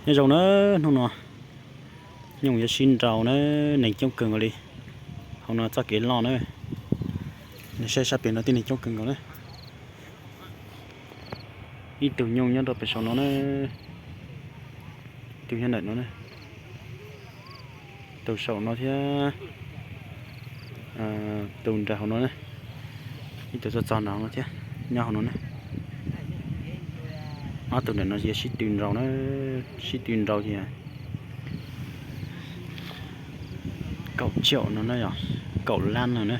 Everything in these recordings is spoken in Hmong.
Nyob zoo na, hnub no nyooj yuav sib nraus na, neeg coob kawg nkaus li. Hauv no txoj kev loj na, nws saib sab pem no tib neeg coob kawg nkaus na. Ib tug nyooj nyob rau pem saum no na, ib tug nyob ntawm no na, tus saum no thiab tus nram hauv no na, ib tug txog txog nram hauv no thiab, nyob hauv no na. Ob tug ntawm no yog sib tw nraus na, sib tw nraus ces kaum caum no na, yog kaum lab no na.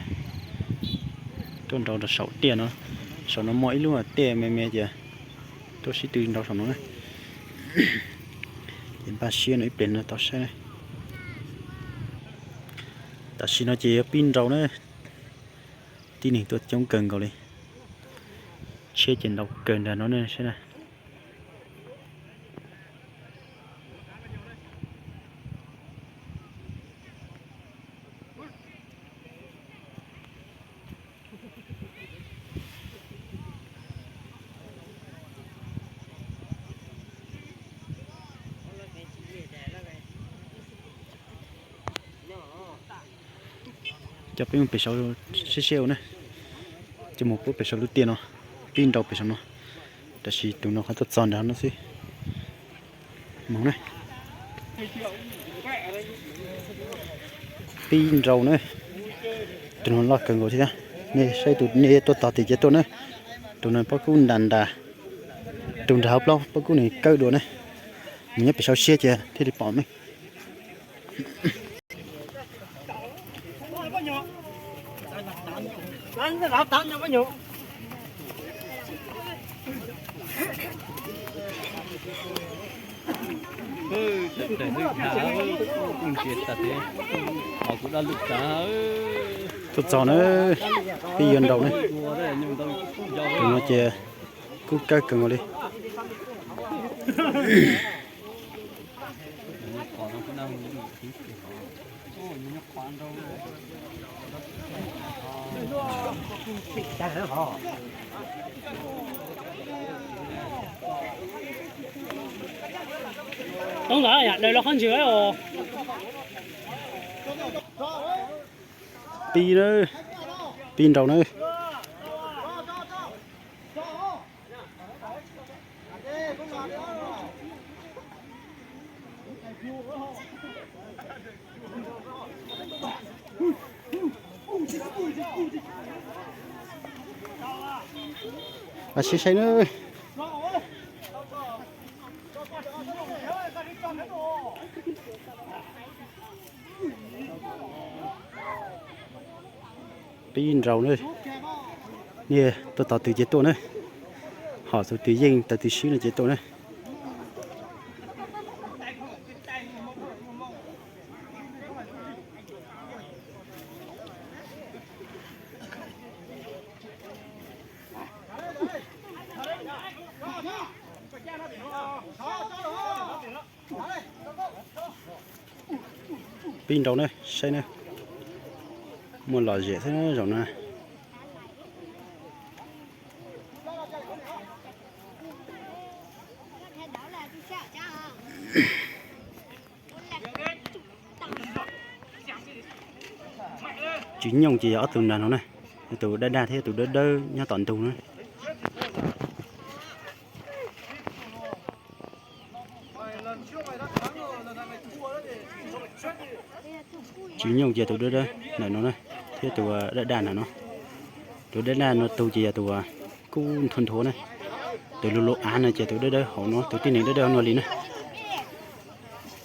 Tuaj nraus rau saum tiaj no, saum no muaj ib lub tiaj me me ces tuaj sib tw nraus saum no na. Ces npaj siab no ib pliag no tau saib na. Tam sim no ces yuav pib nraus na, tib neeg tuaj coob kawg nkaus li, tsheb ces ntau kawg nrag no ne saib na. Coj peb mus pem saum siab siab ua na, coj mus puab pem saum lub tiaj no, pib nraus pem saum no, tab sis tus no qhov tuaj txog nrad no xwb. Mus na, pib nraus na, tus no loj kawg nkaus thiab. Nej saib tus nej tuaj tog tim ces tuaj na, tus no pob kub nras nras, tus nrag hauv plaub pob kub nws kawb dua na, mus nyob pem saum siab ces thiaj li pom me. Tuaj txog na, pib yuav nraus na, tus no ces kub kawb kawg nkaus li. Pib na, pib nraus na. Mas sib saib na. Pib nraus na, nej tuaj tos twg ces tuaj na, hom txog twg yeej tau twg swb no ces tuaj na. Pib nraus na, saib na, muaj lom zem thiab zaum no. Tswv Nyooj ces yog ob tug nrag no na, tus dawb daj thiab tus dawb dawb nyob tom ntug na. Tswv Nyooj ces tus dawb dawb ntawm no na, thiab tus dawb daj ntawm no. Tus dawb daj no tus ces yog tus kub nthua nthua na. Tus lug lug av no ces tus dawb dawb hauv no, tus tib neeg dawb dawb hauv no li na.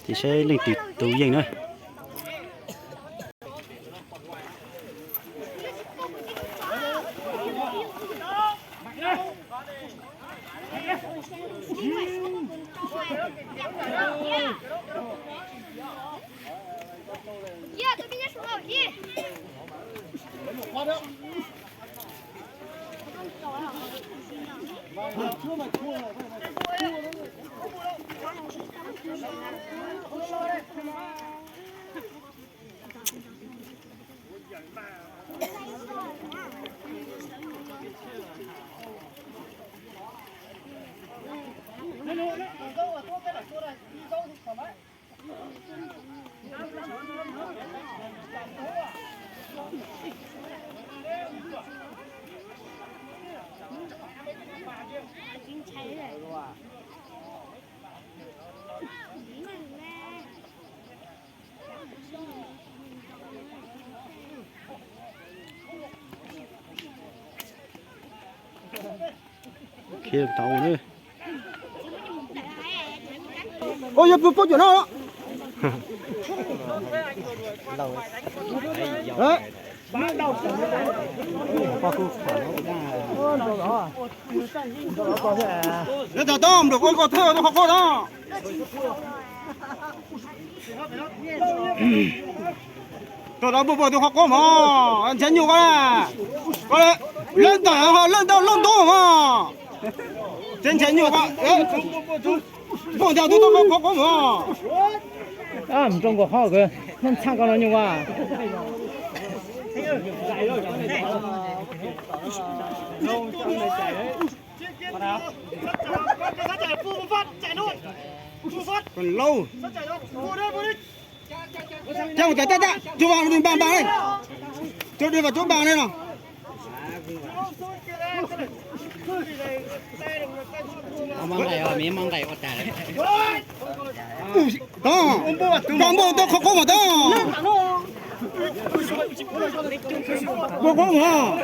Ces saib leej twg tus yeej na. Khiav tau na. Ôi, yog pw poj cuam no. Lawv tau tau nram koj koj thawj tau qhov koj no. Rau tau npua npua tus qhov qub mog, ntshe nyuj koj na. Lawv ntawm lawv ntawm loj ntuj mog. Ntshe ntshe nyuj koj. Npua ntawm tus tau qhov qub mog. Rau nkaus qhov kawg, txhaj koj no nyuj koj. Lauj. Coj mus tawm tag tag, coj vas npam npam li. Coj dej vas coj npam li no. Tod, tod npua tau qhov qub mas tod. Qhov qub mas.